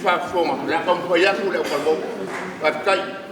faafofoga, o le a taumafai atu le au Falemouga. Faafetai.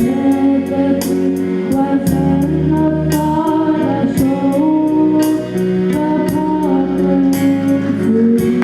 I heard there was a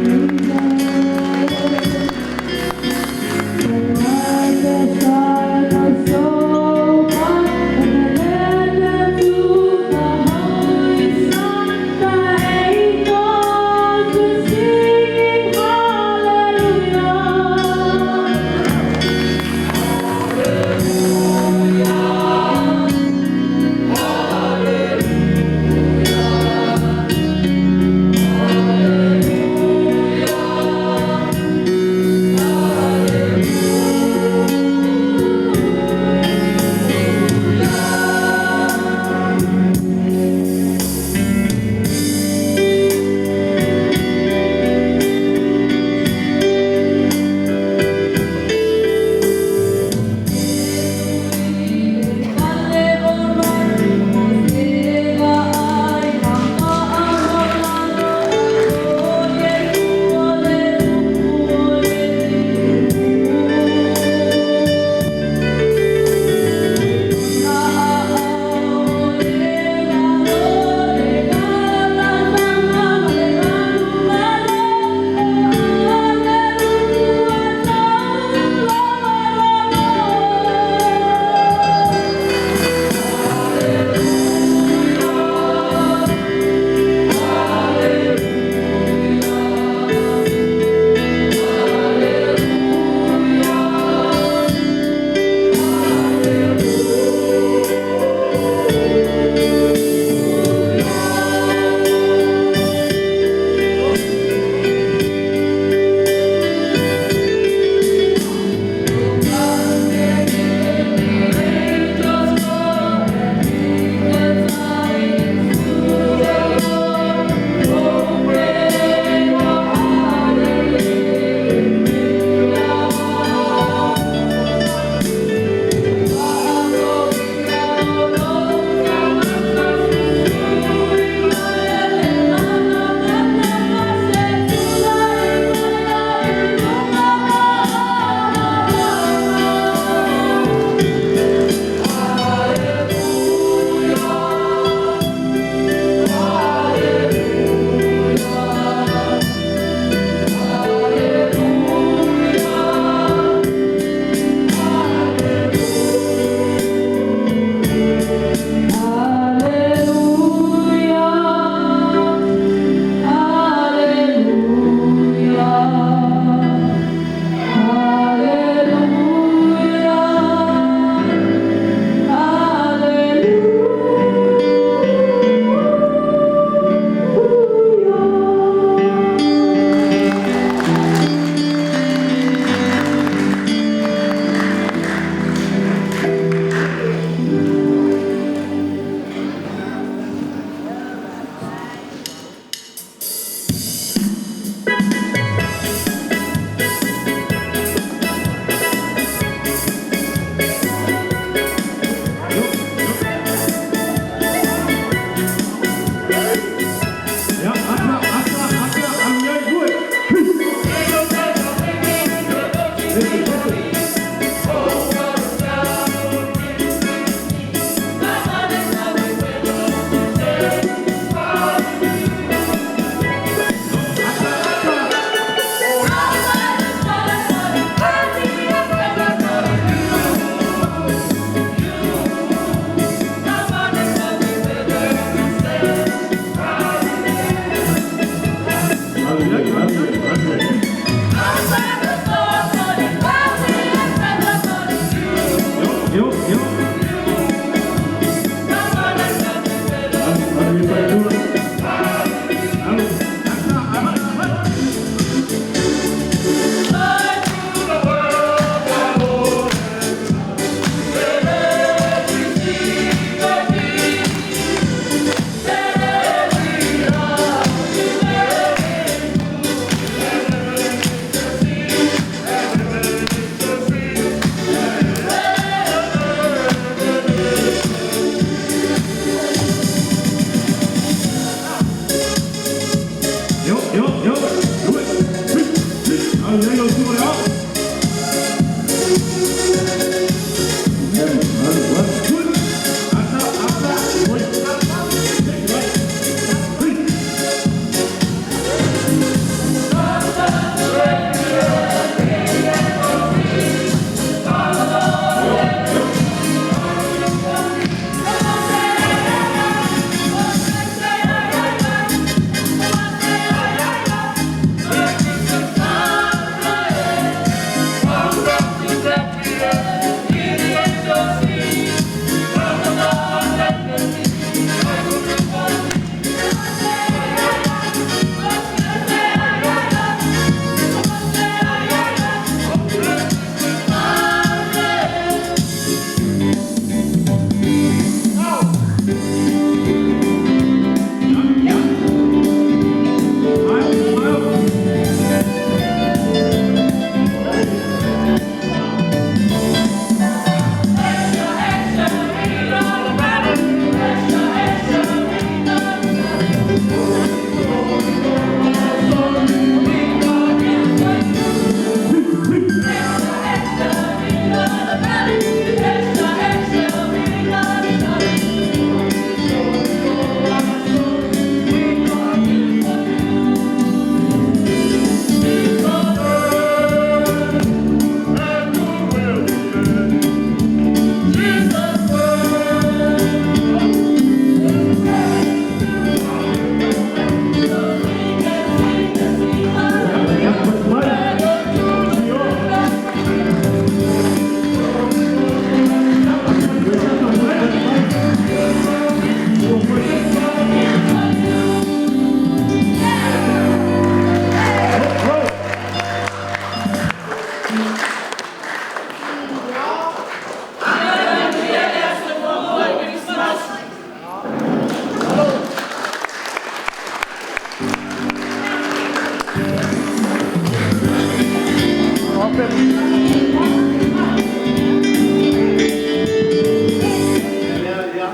Lea, ia,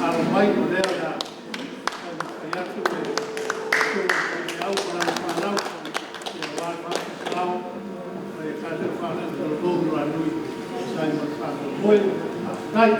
alo mai o lea o le a taumafai atu le Susuga i le Faifeau ma lana fanau aua le faifeau mai Ekalesia Faaaloalo i Ulanui e tusa ai ma le faamoemoe. Faafetai.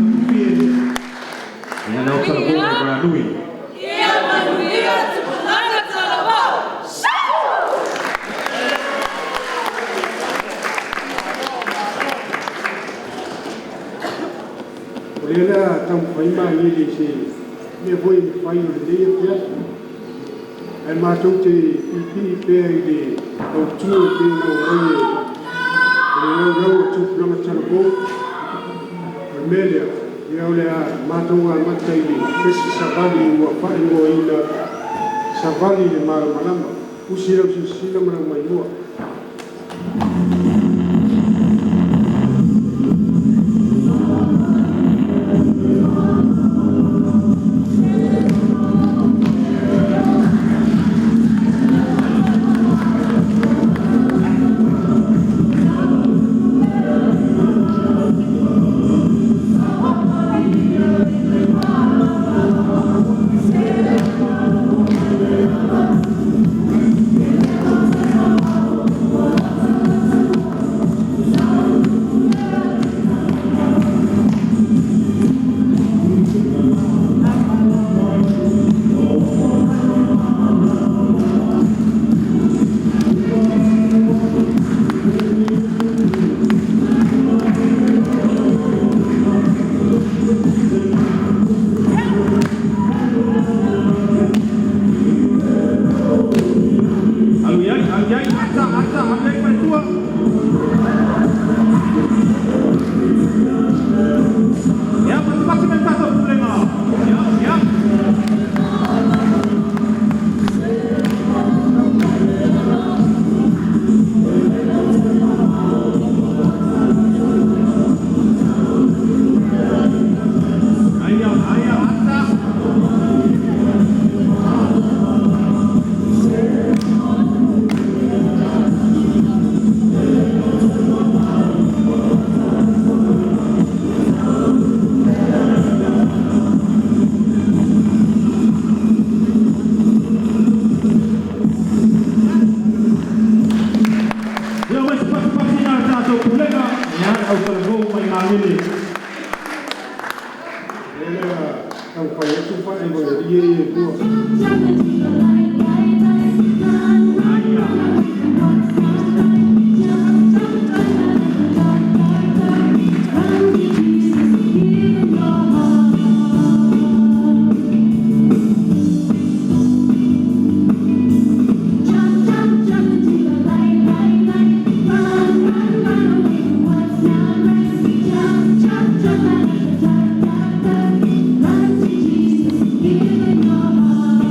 faigofie. Ia lau talavou mai Vaeanui. Ia manuia tupulaga talavou. O lea o le a taumafai Magele i se mea foi e mafai o lenei afiafi. Ae matou te piipii pea i le autu e pei ona aumai e le Laulau a Tupulaga Talavou. O le mea lea, ia o le a matou amata i le isi savali ua faaigoaina Savali i le Malamalama. Usi lau silasila ma lau maimoa. Alu i ai, alu i ai, ata, ata, alu i ai faletua. Ia, patupatu mai le tatou pulega. Ia, ia. Aia, aia, ata. Ia, mai se patupatu le tatou pulega. Ia, au talavou mai Magele. O lea o le a taumafai atu faaivagalia ia e lua. Jump into the light, light, light, run, run, run away from what's not right. Jump, jump, jump out of the dark, dark, dark. Run to Jesus, give him your heart. Jump, jump, jump into the light, light, light. Run, run, run away from what's not right. Jump, jump, jump out of the dark, dark, dark. Run to Jesus, give him your heart.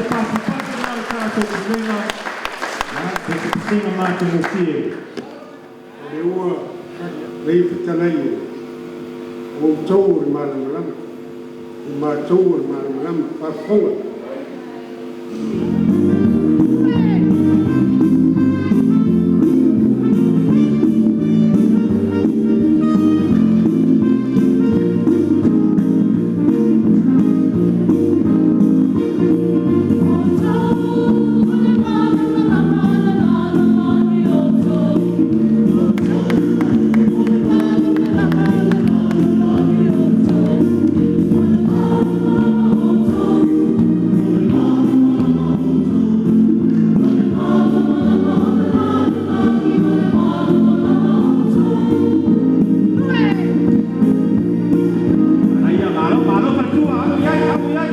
pasipasi na o le tatou pulega, ia, se pisega matagofie. O le ua lei fetalai e, o outou o le malamalama, o matou o le malamalama, faafofoga. Manaia, malo, malo faletua, alo i ai, alo i ai.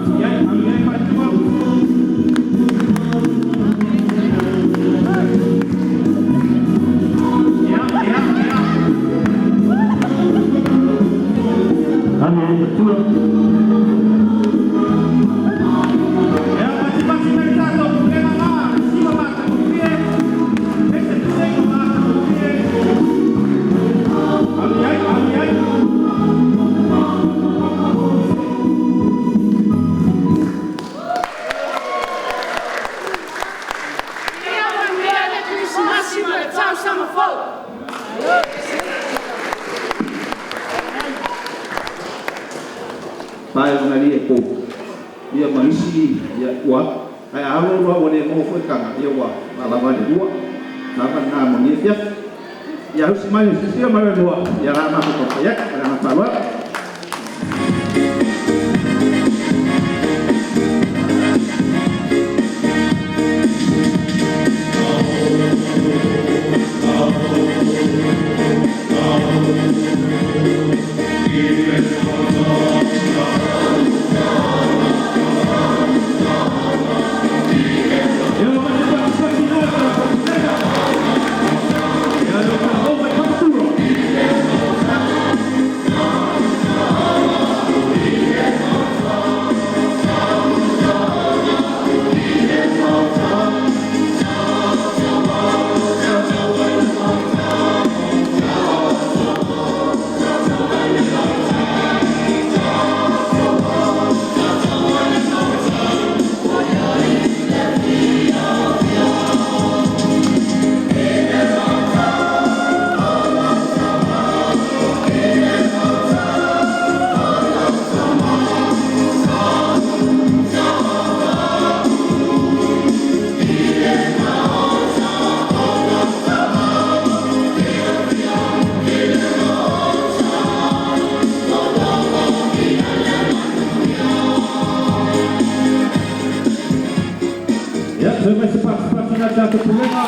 I ai, alo i ai faletua. Ia, ia, ia. Alo i ai faletua. Ia, pasipasi mai le tatou pulega na, le siva matagofie, e se pisega matagofie. Alo i ai, alo i ai. Ia manuia le Kerisimasi ma le tausaga fou. Pae ona li e kou ia ma isi ia ua ae alo loa ua le maua foi taga ia ua lava le lua lava lena mo nei afiafi ia usi mai silasila mai le ia la matou taumafai atu ma le agaga faaaloalo. Ia, ma se pasipasi na o le tatou pulega. Ia, le faafou mai faletua. Ia, toe mai se pasipasi na o le tatou pulega.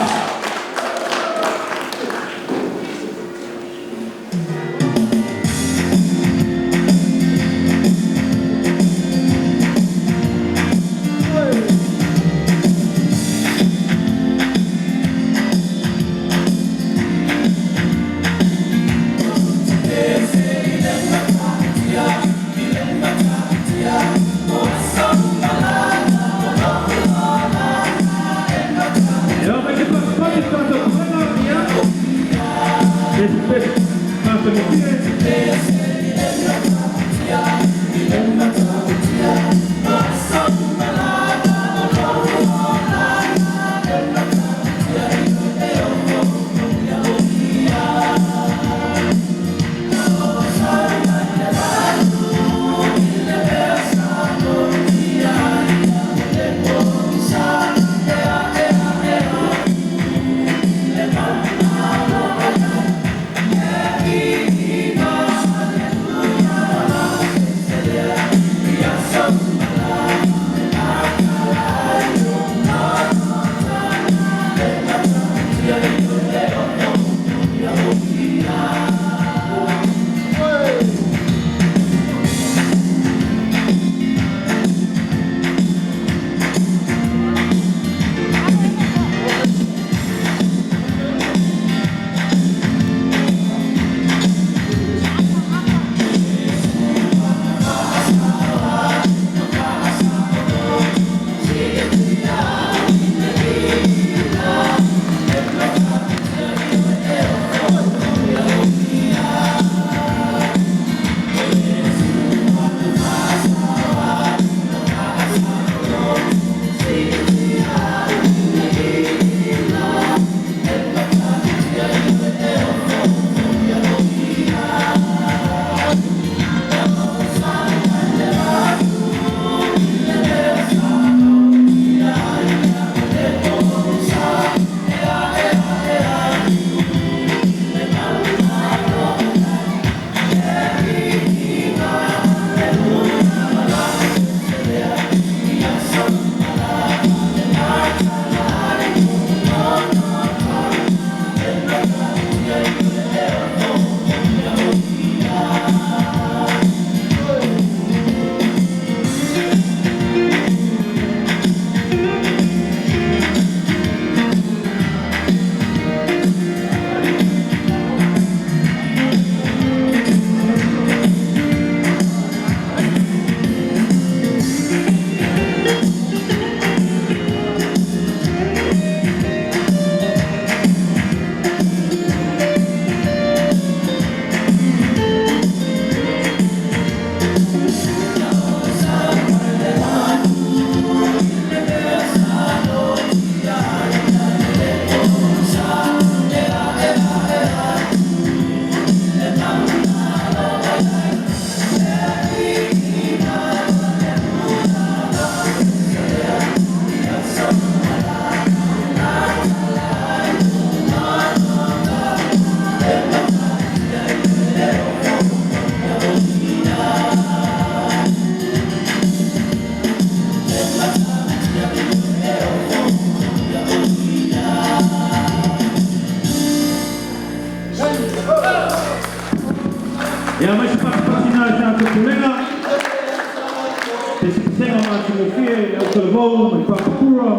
Faamauga ma le Faapupula,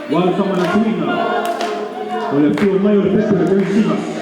ua le faamanatuina o le afio mai o le pepe o le Kerisimasi.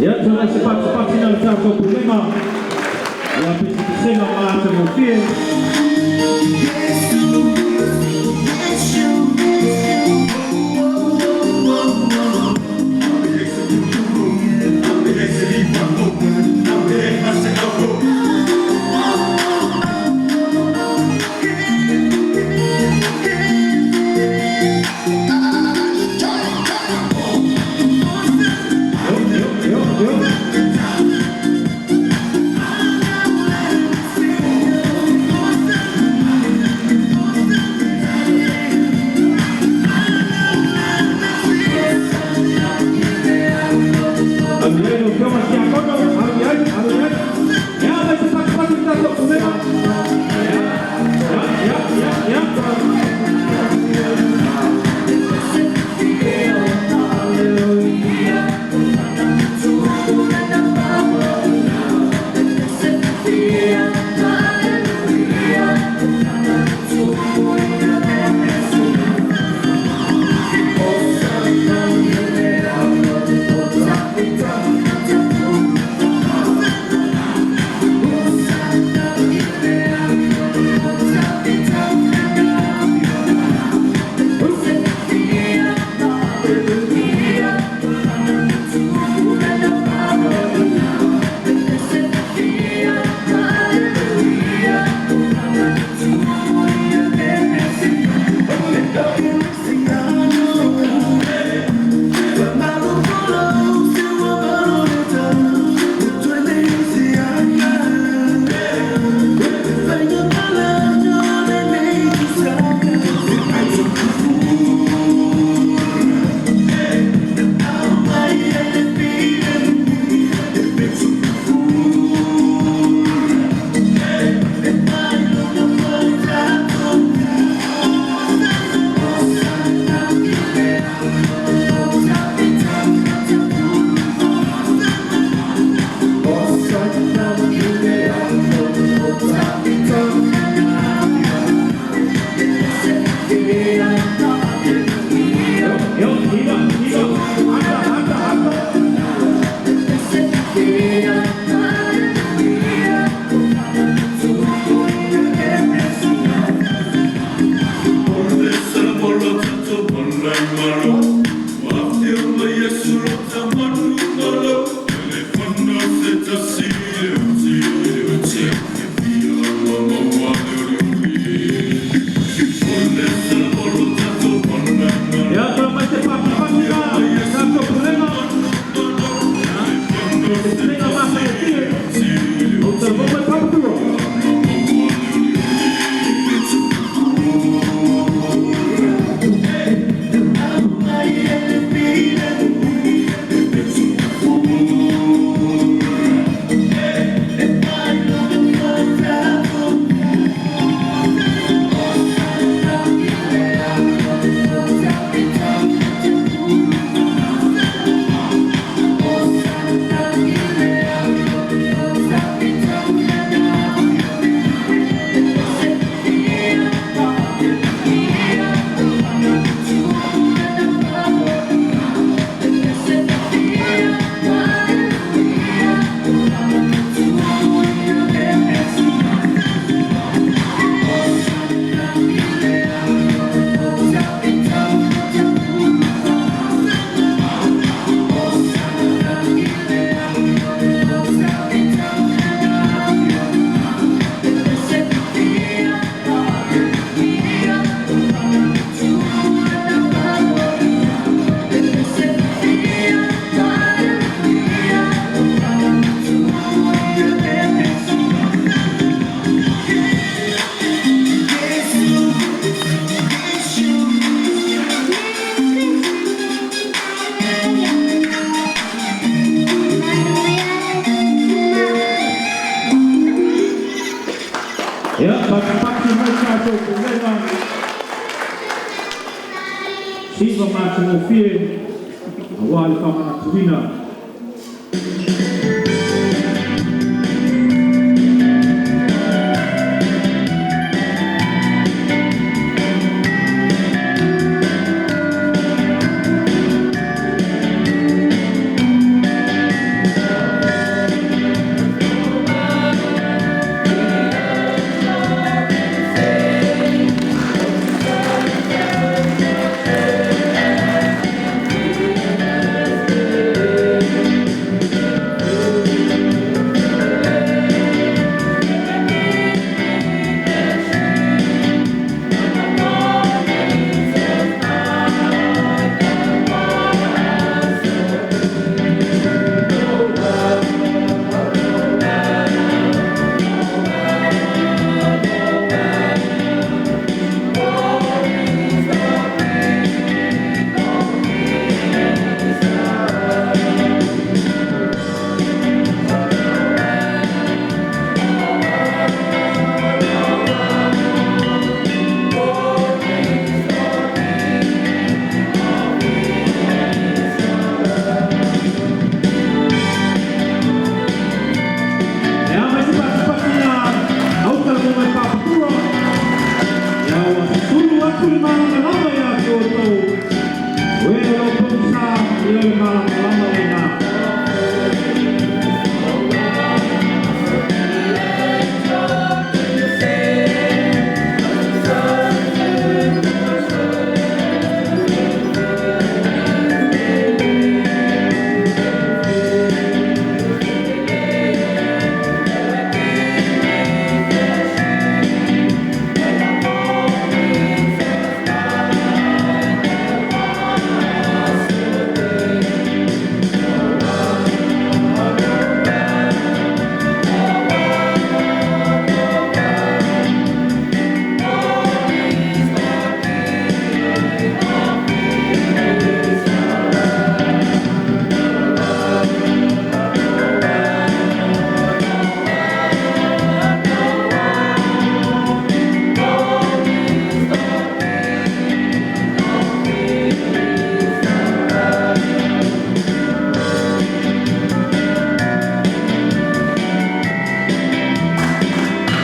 Ia, tala se pati na le tatou pulega. Ia, pisipisiga ma atagofie. Yo, yo, yo, yo. Alu i lau Afioga Tiakono, alu i ai, alu i ai. Ia, mai se patipati le tatou pulega. Ia, ia, ia, ia. Yo, iva, iva, ata, ata, ata. Ia, tala mai se patipati na le tatou pulega. Pisipisiga ma atagofie. O talavou mai papatua. Ia, patipati mai tatou pulega. Siva ma atagofie, auā le faamanatuina. o le malamalama lena.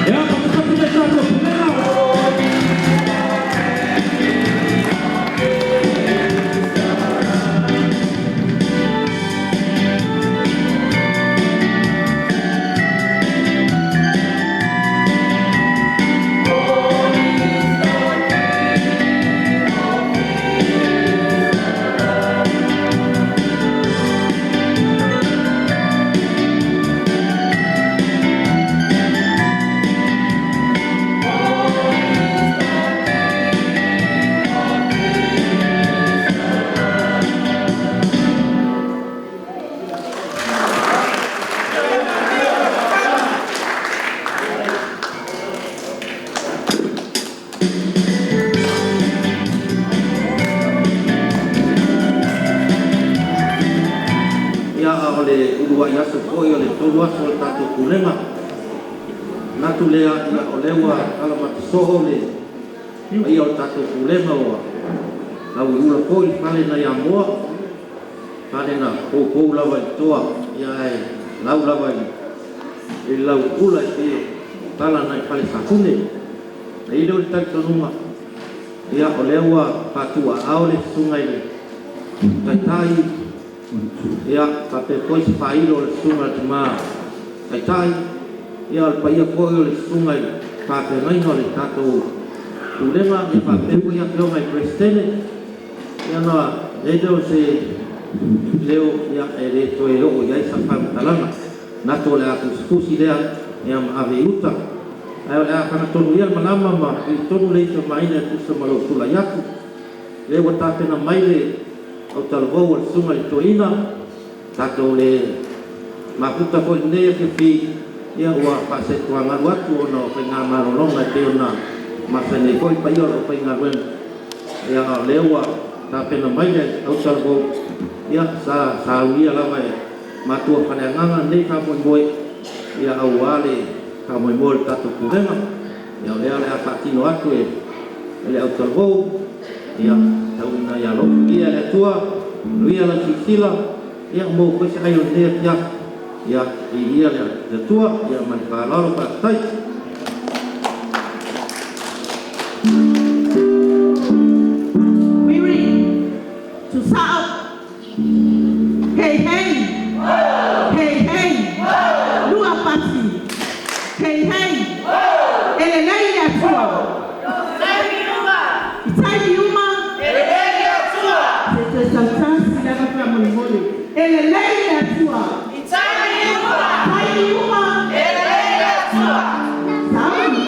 Ia, patupatu le tatou pulega. Ia, a o le uluai aso foi o le tolu aso o le tatou pulega manatu lea, ia o lea ua alamata soo le paia o le tatou pulega ua lauiula foi le fale nai Amoa, fale na poupou lava i toa, ia ae lau lava i le lauula i pei o tala nai fale safune. E i ai lea o le talitonuga, ia o lea ua faatuaao le susuga i le Taitai, ia faapea foi se faailo o le susuga i le Tama Taitai, ia o le paia foi o le susuga i le faafeagaiga o le tatou pulega, ia faapea foi afioga i Peresetene, ia ona i ai lea o se leo, ia e le toe oo i ai sau faamatalaga. Manatu o le a tusitusi lea, ia ma ave i uta. Ae o le a fagatonu ia le malama ma filitonu le itumāina e tusa ma lou tulai atu. Lea ua tapena mai le autalavou a le susuga i le Toeaina, tatou le mafuta foi i lenei afiafi, ia ua faasetuagalu atu ona o faiga malologa e pei ona masani ai foi le paia o le aufaigaluega. Ia a o lea ua tapena mai le autalavou, ia sa saunia lava e matua faleagaga lenei faamoemoe, ia aua le faamoemoe o le tatou pulega. Ia o lea o le a faatino atu e le autalavou, ia tau ina ia alofagia e le Atua, manuia lau silasila, ia maua foi se ai o lenei afiafi. Ia, viia le Atua, ia ma le faaaloalo, faafetai. We read to Sao. Hey, hey. Hey, hey. Lua pati. Hey, hey. Elelei le Atua. I taimi uma. Se toe tautasi lava faamolemole. Elelei le Atua. Taimi uma. Sauni.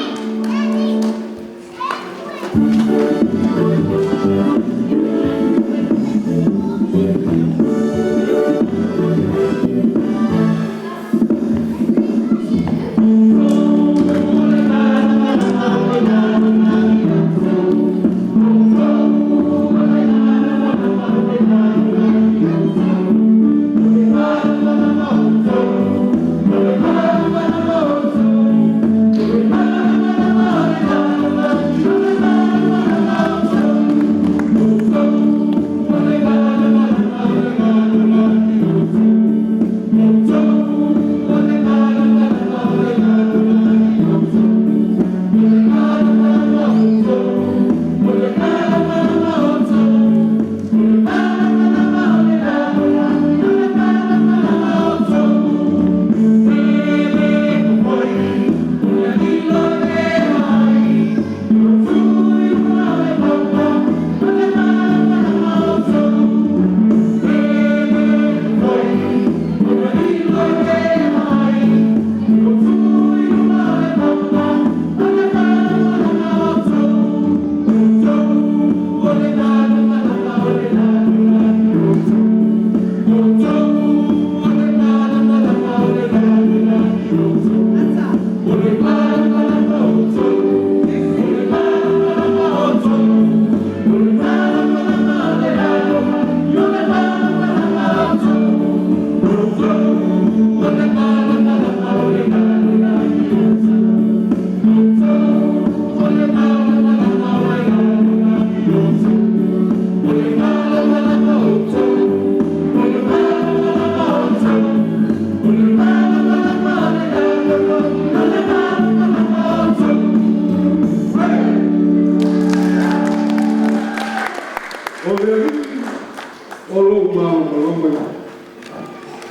O lou malamalama ia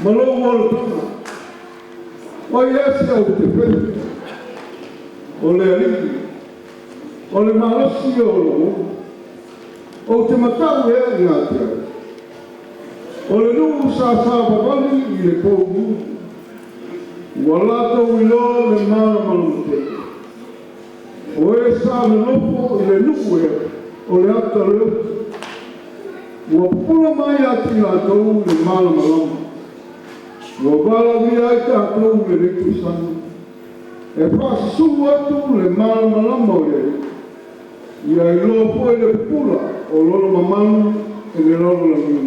ma lou olataga. O ai ea se ou te faia? O le Alii, o le malosi ia o lou ola. Ou te matau ea ia te ai? O le nuu sa savavali i le pouli, ua latou iloa le malamalama tele. O e sa nonofo i le nuu ea o le ata o le oti, ua pupula mai ia te i latou le malamalama. Ua valaaulia ai tatou i lenei tausaga e faasusulu atu le malamalama o le Alii, ia iloa foi le pupula o lona mamalu i le lalolagi.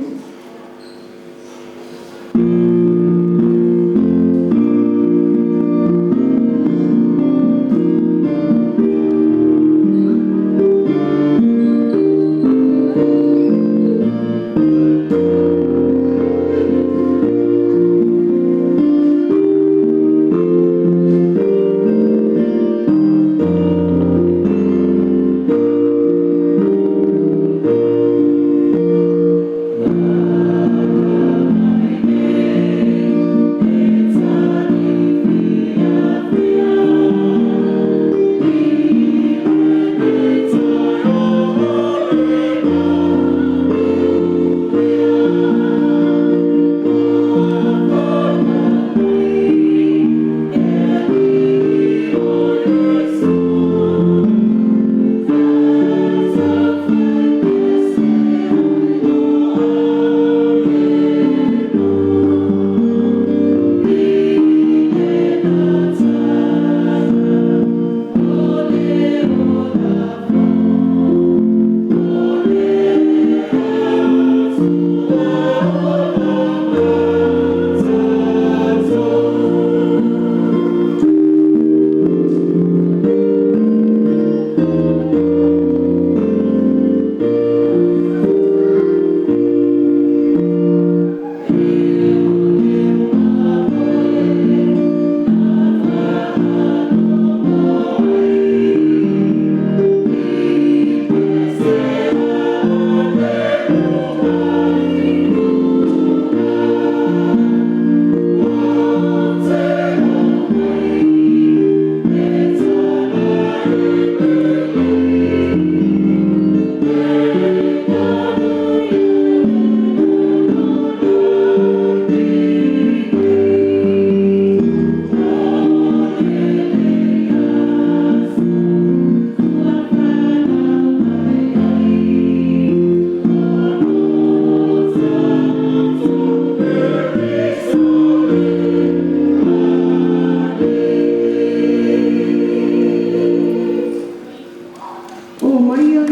O maia,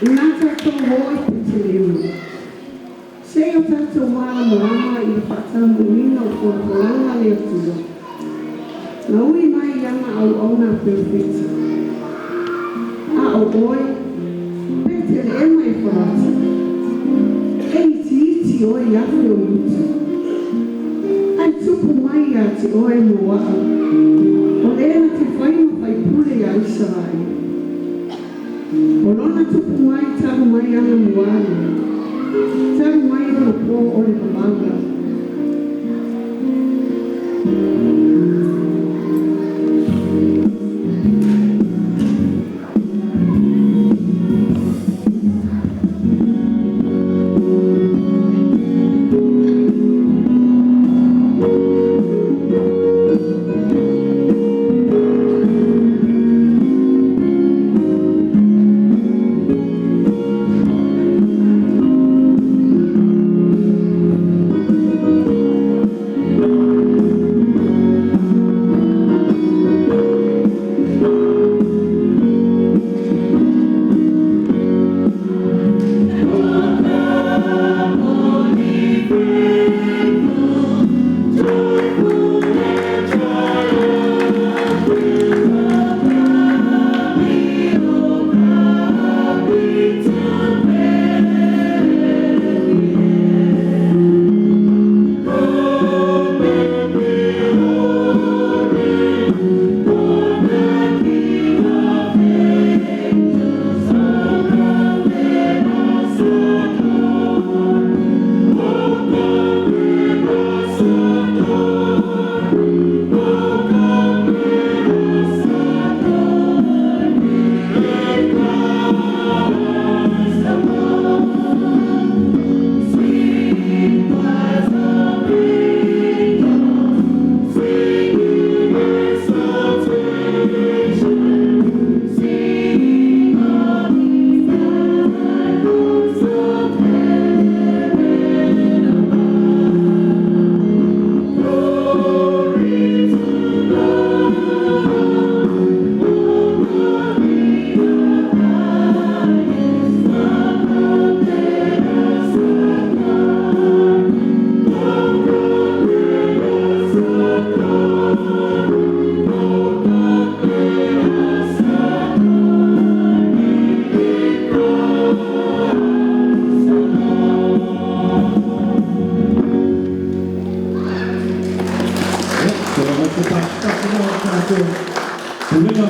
ina tatou o i Petelema, seia o tatou malamalama i le faataunuuina o folafolaga a le Atua, na ui mai i ana auauna perofeta. A o oe, Petelema Efarata, e itiiti oe i afe o Iuta, ae tupu mai ia te oe mo a'u, o le na te fai ma faipule ia Isaraele. O lona tupu mai talu mai ana mualia, talu mai ona po o le vavau. Pulega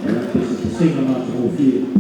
e la pesepesega matagofie.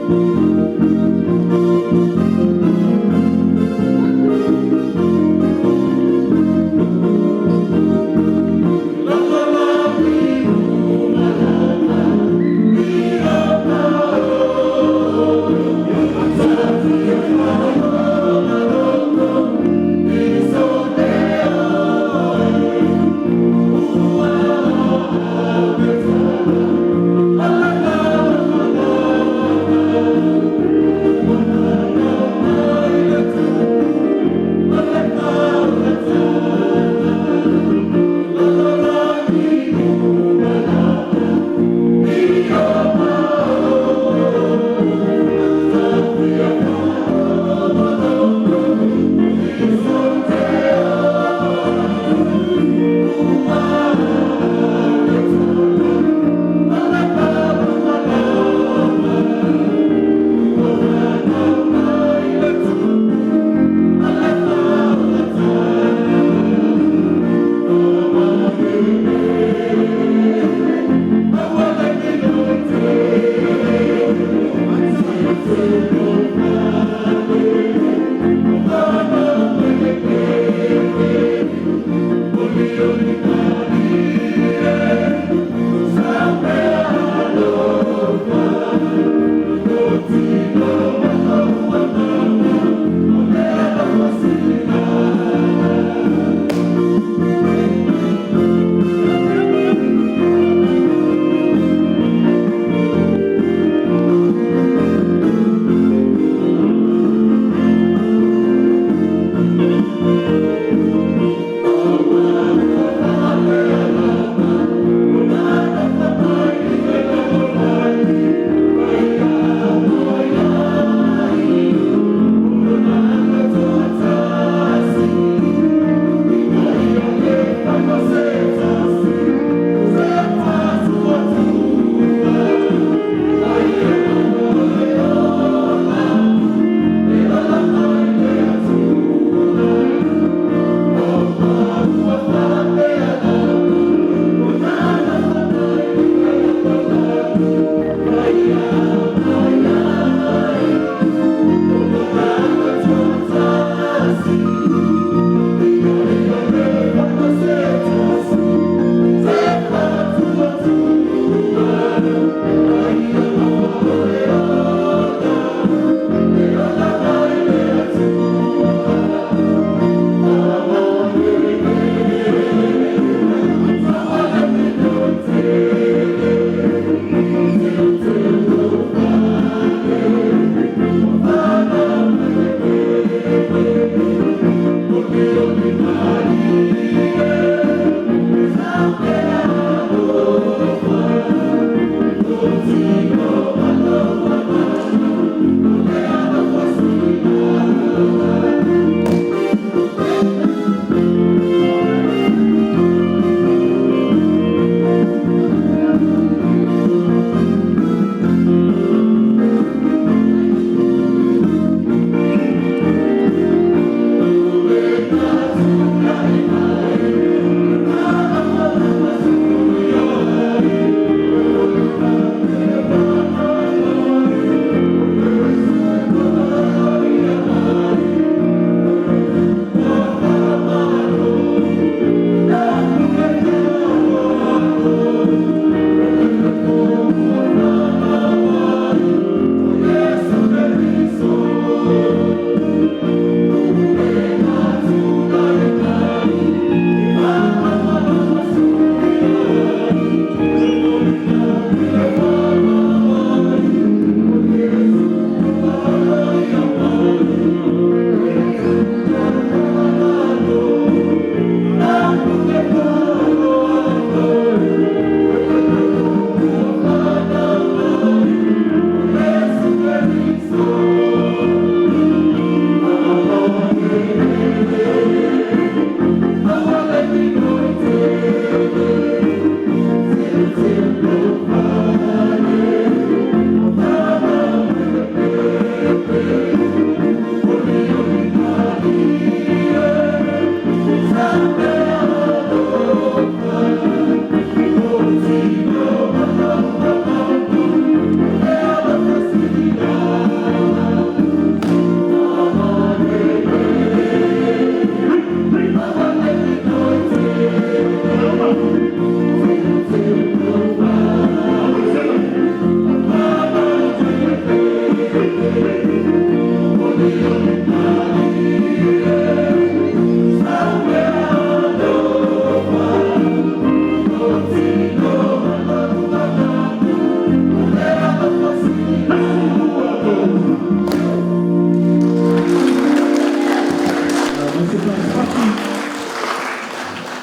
Thank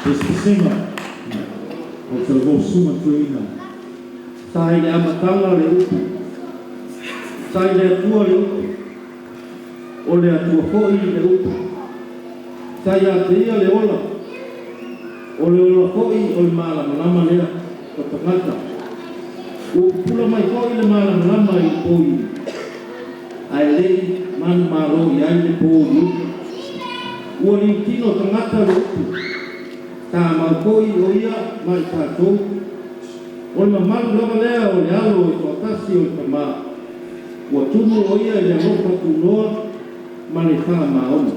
Pesepesega o talavou susuga i le toeaina. Sa i le amataga le Upu, sa i le Atua le Upu, o le Atua foi le Upu. Sa ia te Ia le ola, o le ola foi o le malamalama lea o tagata. Ua pupula mai foi le malamalama i le pouliuli, ae le'i manumalo i ai le pouliuli. Ua liutino tagata le Upu, tamau foi o ia ma i tatou. O le mamalu lava lea o le Alo e toatasi o le Tamā, ua tumu o ia i le alofa tunoa ma le faamaoni.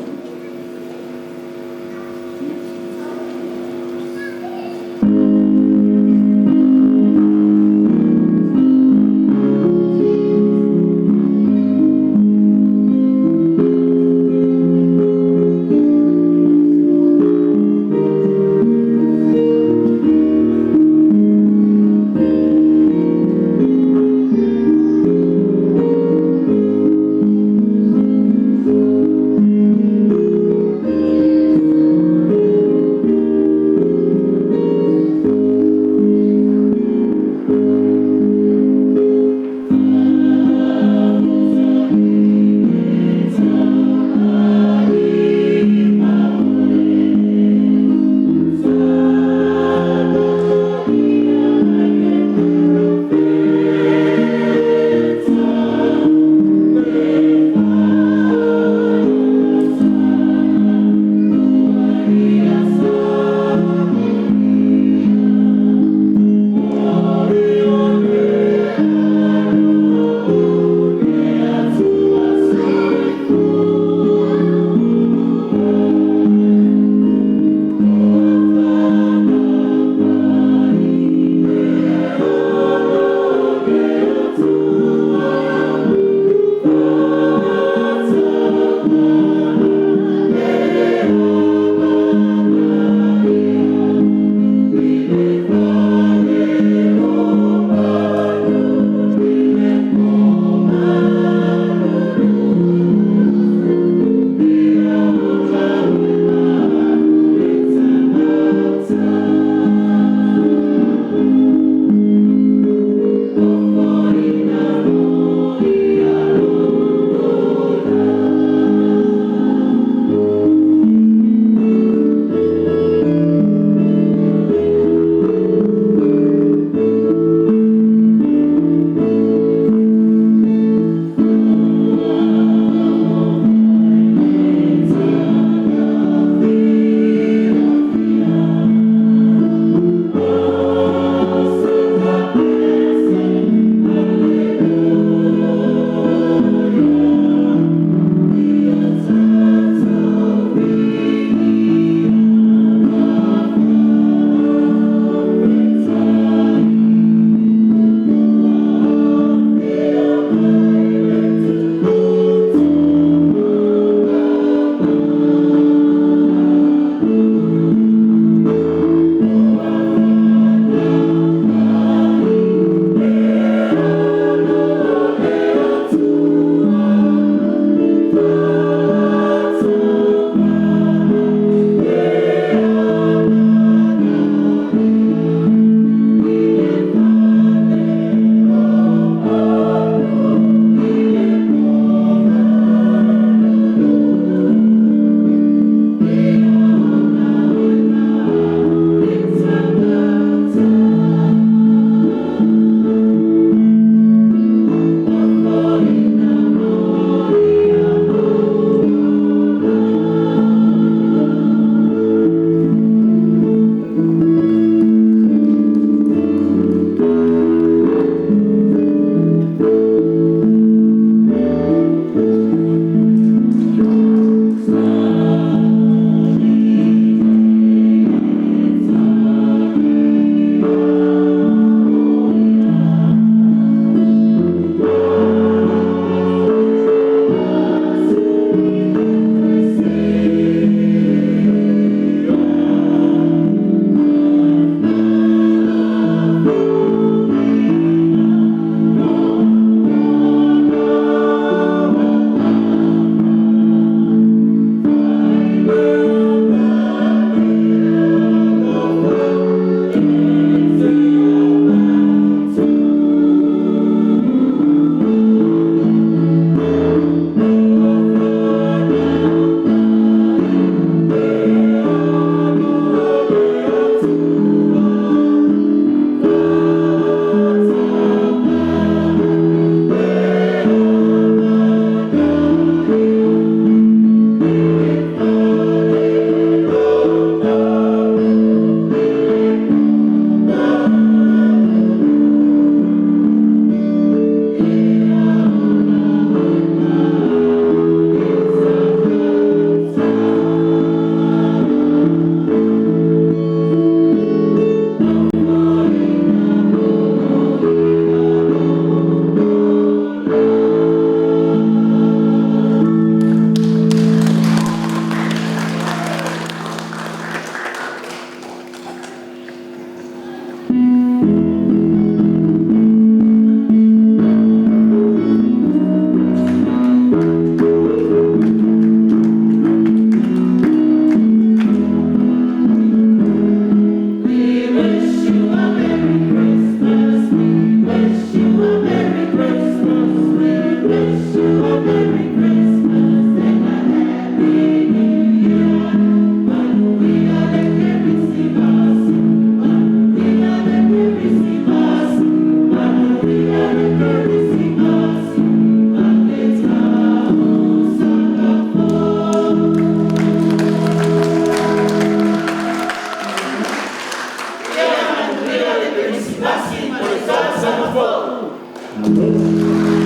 Faamalo.